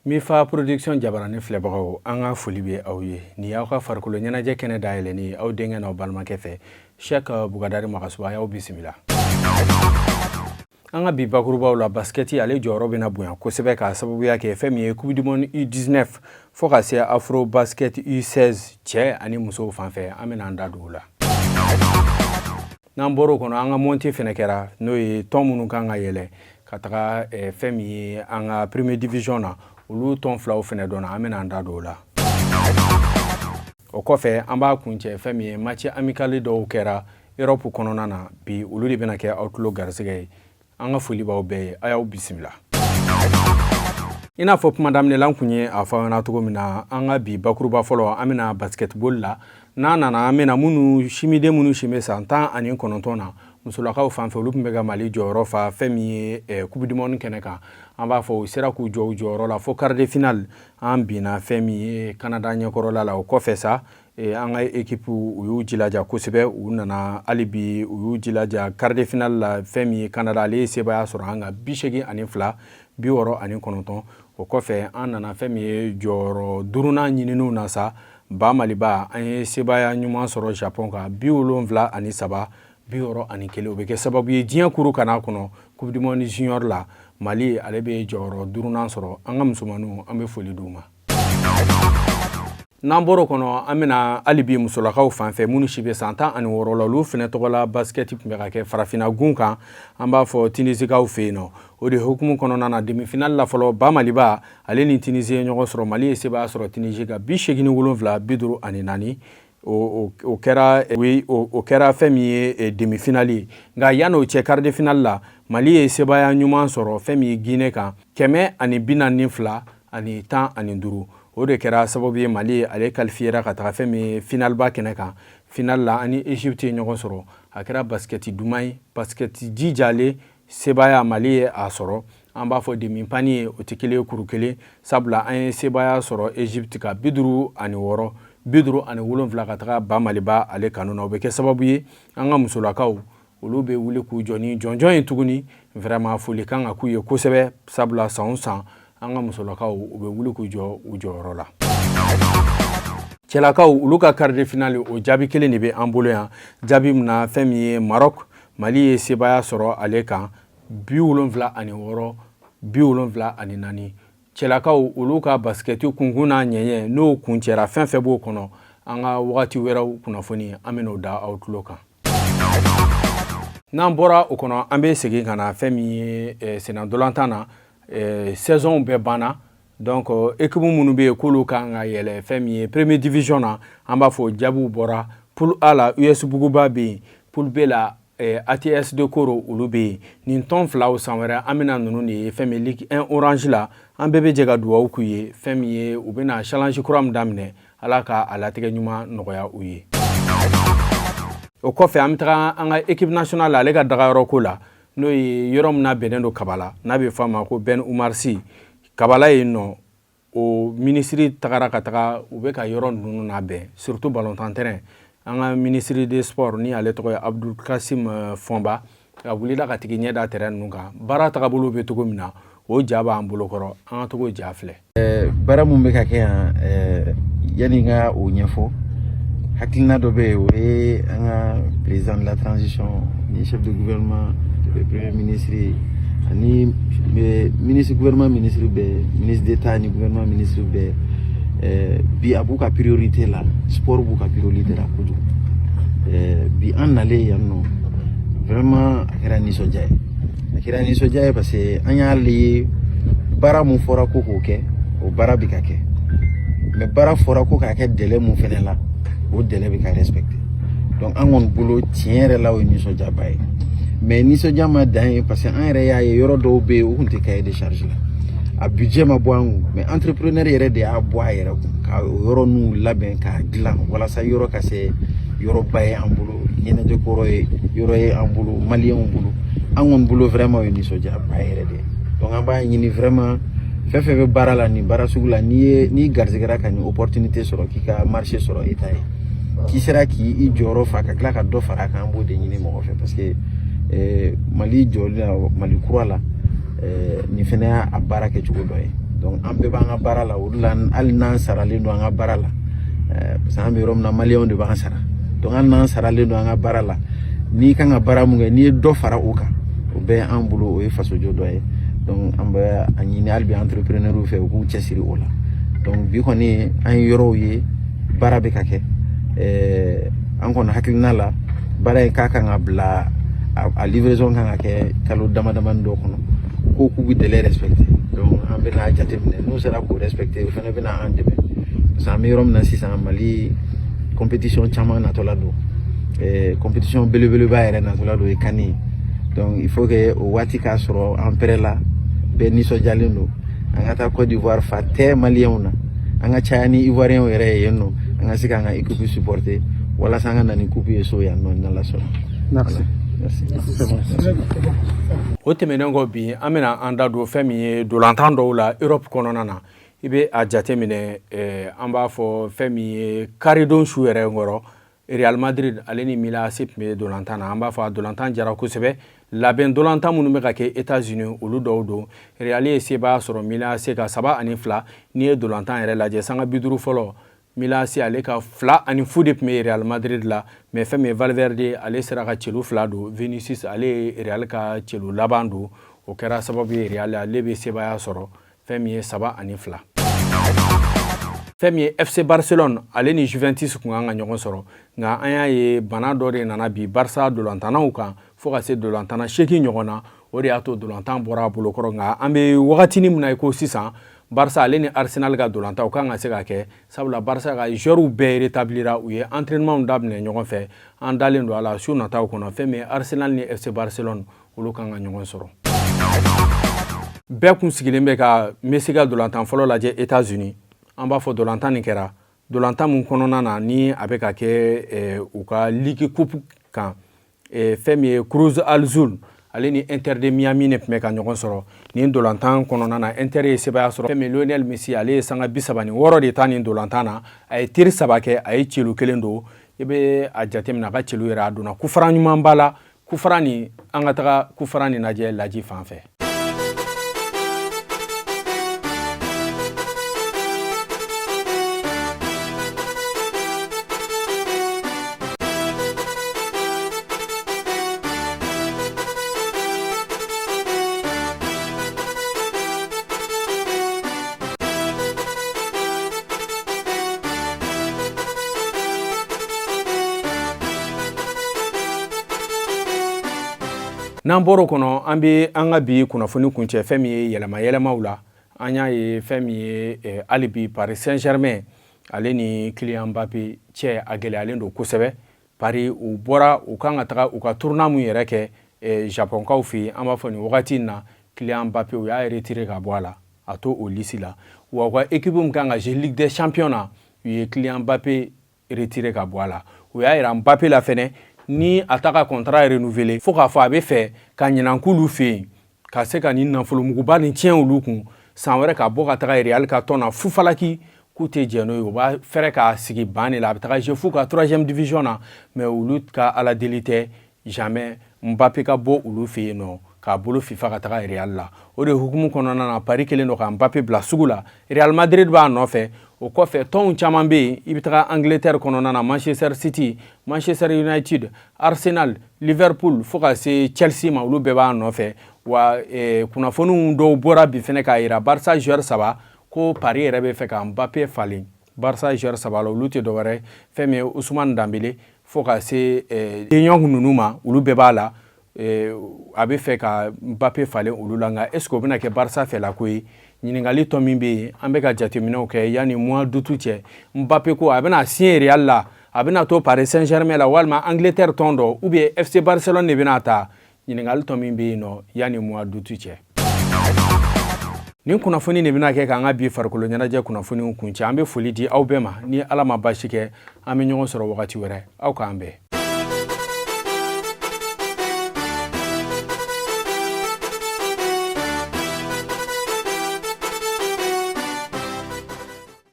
Mifa Production jabarani filɛbagaw, an ka foli bɛ aw ye. Nin y'aw ka farikolo ɲɛnajɛ kɛnɛ dayɛlɛni aw denkɛ n'aw balimakɛ fɛ, Cheikh Bugadari Magasuba. Y'aw bisimila. An ka bi bakurubaw la, basikɛti, ale jɔyɔrɔ bɛna bonya kosɛbɛ k'a sababuya kɛ fɛn min ye Coupe du monde U19 fo ka se Afro Basket U16, cɛ ani musow fan fɛ, an bɛna an da don o la. N'an bɔr'o kɔnɔ, an ka montée fɛnɛ kɛra, n'o ye tɔn minnu kan ka yɛlɛ ka taga fɛn min ye an ka première division na, olu tɔn filaw fɛnɛ dɔnna, an bɛna an da don o la. O kɔfɛ, an b'a kuncɛ fɛn min ye match amical dɔw kɛra Europe kɔnɔna na bi, olu de bɛna kɛ aw tulo garisɛgɛ ye. An ka foli b'aw bɛɛ ye, a y'aw bisimila. I n'a fɔ kuma daminɛ la, n kun ye a fɔ aw ɲɛna cogo min na, an ka bi bakuruba fɔlɔ, an bɛna basketball la. N'a nana, an bɛna minnu simiden, minnu si bɛ san 19 na, musolakaw fan fɛ, olu tun bɛ ka Mali jɔyɔrɔ fa fɛn min ye Coupe du monde kɛnɛ kan. An b'a fɔ u sera k'u jɔ u jɔyɔrɔ la fo quart de finale, an binna fɛn min ye Canada ɲɛkɔrɔla la. O kɔfɛ sa, an ka équipe, u y'u jilaja kosɛbɛ, u nana hali bi, u y'u jilaja quart de finale la. Fɛn min ye Canada, ale ye sebaaya sɔrɔ an kan 82-69. O kɔfɛ, an nana fɛn min ye jɔyɔrɔ duurunan ɲininiw na sa, ba Maliba, an ye sebaaya ɲuman sɔrɔ Japon kan 73-61. O bɛ kɛ sababu ye diɲɛ kuru kana kɔnɔ Coupe du monde junior la, Mali, ale bɛ jɔyɔrɔ duurunan sɔrɔ. An ka musomaninw, an bɛ foli d'u ma. N'an bɔr'o kɔnɔ, an bɛna hali bi musolakaw fan fɛ, minnu si bɛ san 16 la, olu fɛnɛ tɔgɔla basket tun bɛ ka kɛ farafinna gun kan, an b'a fɔ Tunisikaw fɛ yen nɔ. O de hukumu kɔnɔna na, demi-finale la fɔlɔ, ba Maliba, ale ni Tunisie ye ɲɔgɔn sɔrɔ. Mali ye sebaaya sɔrɔ Tunisie kan 87-54. O kɛra, oui, o kɛra fɛn min ye demi-finale ye. Nka yan'o cɛ, quart de finale la, Mali ye sebaaya ɲuman sɔrɔ fɛn min ye Guinée kan 142-15. O de kɛra sababu ye Mali, ale qualifiera ka taga fɛn min ye finaleba kɛnɛ kan. Finale la, ani Égypte ye ɲɔgɔn sɔrɔ. A kɛra basikɛti duman ye, basikɛti jijalen. Sebaaya, Mali ye a sɔrɔ. An b'a fɔ demi panni ye, o tɛ kelen ye kuru kelen, sabula an ye sebaaya sɔrɔ Égypte kan 56-57 ka taga ba Maliba ale kanu na. O bɛ kɛ sababu ye an ka musolakaw, olu bɛ wuli k'u jɔ ni jɔnjɔn ye tuguni. Vraiment, foli kan ka k'u ye kosɛbɛ, sabula san o san, an ka musolakaw, u bɛ wuli k'u jɔ u jɔyɔrɔ la. Cɛlakaw, olu ka quart de finale, o jaabi kelen de bɛ an bolo yan, jaabi min na fɛn min ye Maroc, Mali ye sebaaya sɔrɔ ale kan 76-74. Cɛlakaw, olu ka basikɛti kunkun n'a ɲɛɲɛ, n'o kuncɛra, fɛn fɛn b'o kɔnɔ, an ka wagati wɛrɛw kunnafoni, an bɛn'o da aw tulo kan. N'an bɔra o kɔnɔ, an bɛ segin ka na fɛn min ye senna na. Saison bɛɛ banna, donc équipe minnu bɛ yen k'olu kan ka yɛlɛ fɛn min ye première division na, an b'a fɔ jaabiw bɔra. Poule A la, US Buguba bɛ yen. Poule B la, ATS de Koro, olu bɛ yen. Nin tɔn filaw, san wɛrɛ an bɛna ninnu de ye fɛn min Ligue 1 Orange la. An bɛɛ bɛ jɛ ka dugawu k'u ye. Fɛn min ye u bɛna challenge kura min daminɛ, Ala ka a latigɛ ɲuman nɔgɔya u ye. O kɔfɛ, an bɛ taga an ka équipe nationale, ale ka dagayɔrɔ ko la, n'o ye yɔrɔ min bɛnnen don Kabala, n'a bɛ fɔ a ma ko Ben Oumar Sy Kabala yen nɔ. O minisiri tagara ka taga, u bɛ ka yɔrɔ ninnu labɛn, surtout ballontan terrain. An ka ministre des Sports, ni ale tɔgɔ ye Abdul Kasim Fɔnba, a wulila ka tigi ɲɛ da terrain ninnu kan, baara tagabolo bɛ cogo min na. O ja b'an bolo kɔrɔ, an ka togo ja filɛ. Baara mun bɛ ka kɛ yan, yanni n ka o ɲɛfɔ, hakilina dɔ bɛ yen, o ye an ka président de la transition ni chef de gouvernement, le premier ministre ani ministre, gouvernement ministre bɛɛ, ministre d'État ni gouvernement ministre bɛɛ, bi a b'u ka priorité la, sport b'u ka priorité la kojugu. Bi an nalen yan nɔ, vraiment a kɛra nisɔndiya ye, a kɛra nisɔndiya ye, parce que an y'a ye baara mun fɔra ko k'o kɛ, o baara bɛ ka kɛ. Mais baara fɔra ko k'a kɛ délai mun fɛnɛ la, o délai bɛ ka respecter. Donc an kɔni bolo, tiɲɛ yɛrɛ la, o ye nisɔndiyaba ye. Mais nisɔndiya ma dan ye, parce que an yɛrɛ y'a ye yɔrɔ dɔw bɛ yen, o tun tɛ cahier de charge la, a budget ma bɔ an kun, mais entrepreneur yɛrɛ de y'a bɔ a yɛrɛ kun ka o yɔrɔ ninnu labɛn k'a dilan walasa yɔrɔ ka se yɔrɔba ye an bolo, ɲɛnajɛ kɔrɔ ye yɔrɔ ye an bolo, maliyɛnw bolo. An kɔni bolo, vraiment o ye nisɔndiyaba yɛrɛ de ye. Donc an b'a ɲini vraiment, fɛn fɛn bɛ baara la nin baara sugu la, n'i ye n'i garijɛgɛra ka nin opportunité sɔrɔ, k'i ka marché sɔrɔ État ye, k'i sera k'i jɔyɔrɔ fa ka tila ka dɔ fara a kan, an b'o de ɲini mɔgɔ fɛ, parce que Mali jɔli la, Mali kura la, nin fɛnɛ y'a baara kɛcogo dɔ ye. Donc an bɛɛ b'an ka baara la, o de la hali n'an saralen don an ka baara la, parce que an bɛ yɔrɔ min na, maliyɛnw de b'an sara. Donc hali n'an saralen don an ka baara la, n'i kan ka baara mun kɛ, n'i ye dɔ fara o kan, o bɛɛ an bolo, o ye fasojɔ dɔ ye. Donc an bɛ a ɲini hali bi entrepreneur fɛ, u k'u cɛsiri o la. Donc bi kɔni, an ye yɔrɔw ye, baara bɛ ka kɛ. An kɔni hakilina la, baara in k'a kan ka bila a livraison kan ka kɛ kalo dama damani dɔ kɔnɔ. Ko k'u bɛ délai respecter, donc an bɛna jateminɛ n'u sera k'o respecter, o fana bɛna an dɛmɛ, parce que an bɛ yɔrɔ min na sisan, Mali compétition caman natɔla don, compétition belebeleba yɛrɛ natɔla don, o ye CAN ye. Donc il faut que o waati k'a sɔrɔ an prêt la, bɛɛ nisɔndiyalen don. An ka taa Côte d'Ivoire, fa tɛ maliyɛnw na, an ka caya ni ivoiriyɛnw yɛrɛ ye yen nɔ, an ka se k'an ka équipe supporter walasa an ka na ni coupe ye so yan nɔ, n'Ala sɔnna. Merci. Merci. C'est bon. O tɛmɛnen kɔ, bi an bɛna an da don fɛn min ye dolantan dɔw la Europe kɔnɔna na. I bɛ a jate minɛ, an b'a fɔ fɛn min ye karidon su yɛrɛ kɔrɔ, Real Madrid ale ni Milan AC tun bɛ dolantan na. An b'a fɔ a dolantan jara kosɛbɛ. Labɛn dolantan minnu bɛ ka kɛ États-Unis, olu dɔw don. Real ye sebaaya sɔrɔ Milan AC ka 3-2. N'i ye dolantan yɛrɛ lajɛ, sanga 50 fɔlɔ, Milan AC ale ka 2-0 de tun bɛ Real Madrid la, mais fɛn min ye Valverde, ale sera ka celu 2 don. Vinicius, ale ye Real ka celu laban don. O kɛra sababu ye Real ale bɛ sebaaya sɔrɔ fɛn min ye 3-2. Fɛn min ye FC Barcelone ale ni Juventus kun kan ka ɲɔgɔn sɔrɔ, nka an y'a ye bana dɔ de nana bi Barca dolantannaw kan fo ka se dolantanna 8 ɲɔgɔn na. O de y'a to dolantan bɔra a bolokɔrɔ. Nka an bɛ wagatinin min na i ko sisan, Barca ale ni Arsenal ka dolantan kan ka se ka kɛ, sabula Barca ka joueurs bɛɛ rétablira, u ye entraînement daminɛ ɲɔgɔn fɛ. An dalen don a la, su nataw kɔnɔ, fɛn min ye Arsenal ni FC Barcelone, olu kan ka ɲɔgɔn sɔrɔ. Bɛɛ kun sigilen bɛ ka Messi ka dolantan fɔlɔ lajɛ États-Unis. An b'a fɔ dolantan nin kɛra dolantan mun kɔnɔna na, ni a bɛ ka kɛ u ka ligue coupe kan, fɛn min ye Cruz Azul ale ni Inter de Miami ne tun bɛ ka ɲɔgɔn sɔrɔ nin dolantan kɔnɔna na. Inter ye sebaaya sɔrɔ. Fɛn min Lionel Messi, ale ye sanga 36 de ta nin dolantan na. A ye tir 3 kɛ, a ye celu 1 don. I bɛ a jateminɛ, a ka celu yɛrɛ, a donna coup franc ɲumanba la. Coup franc nin, an ka taga coup franc nin lajɛ laji fan fɛ. N'an bɔr'o kɔnɔ, an bɛ an ka bi kunnafoni kuncɛ fɛn min ye yɛlɛma yɛlɛmaw la. An y'a ye fɛn min ye, hali bi Paris Saint-Germain ale ni Kylian Mbappé cɛ, a gɛlɛyalen don kosɛbɛ. Paris, u bɔra, u kan ka taga u ka tournoi mun yɛrɛ kɛ Japonkaw fɛ yen, an b'a fɔ nin wagati in na, Kylian Mbappé, u y'a retiré ka bɔ a la, a to o liste la. Wa u ka équipe min kan ka jouer Ligue des Champions na, u ye Kylian Mbappé retiré ka bɔ a la. U y'a yira Mbappé la fɛnɛ, ni a ta ka contrat renouveler, fo k'a fɔ a bɛ fɛ ka ɲinan k'olu fɛ yen, ka se ka nin nafolomuguba nin tiɲɛ olu kun, san wɛrɛ ka bɔ ka taga Real ka tɔn na fufalaki, k'u tɛ jɛn n'o ye. U b'a fɛrɛ k'a sigi ban de la, a bɛ taga jouer f'u ka troisième division na, mais olu ka ala deli tɛ jamais Mbappé ka bɔ olu fɛ yen nɔ k'a bolo fifa ka taga Real la. O de hukumu kɔnɔna na, Paris kɛlen don ka Mbappé bila sugu la. Real Madrid b'a nɔfɛ. O kɔfɛ, tɔnw caman bɛ yen. I bɛ taga Angleterre kɔnɔna na, Manchester City, Manchester United, Arsenal, Liverpool, fo ka se Chelsea ma, olu bɛɛ b'a nɔfɛ. Wa kunnafoniw dɔw bɔra bi fɛnɛ k'a yira Barca joueur 3 ko Paris yɛrɛ bɛ fɛ ka Mbappé falen Barca joueur 3 la. Olu tɛ dɔwɛrɛ, fɛn min ye Ousmane Dembélé fo ka se De Jong ninnu ma, olu bɛɛ b'a la. A bɛ fɛ ka Mbappé falen olu la. Nka est ce que o bɛna kɛ Barca fɛla ko ye? Ɲininkali tɔ min bɛ yen, an bɛ ka jateminɛw kɛ yanni mois d'août cɛ. Mbappé ko a bɛna signer Real la, a bɛna to Paris Saint-Germain la, walima Angleterre tɔn dɔ ou bien FC Barcelone de bɛna ta? Ɲininkali tɔ min bɛ yen nɔ, yanni mois d'août cɛ. Nin kunnafoni de bɛna kɛ k'an ka bi farikolo ɲɛnajɛ kunnafoniw kuncɛ. An bɛ foli di aw bɛɛ ma. Ni Ala ma basi kɛ, an bɛ ɲɔgɔn sɔrɔ wagati wɛrɛ. Aw k'an bɛn.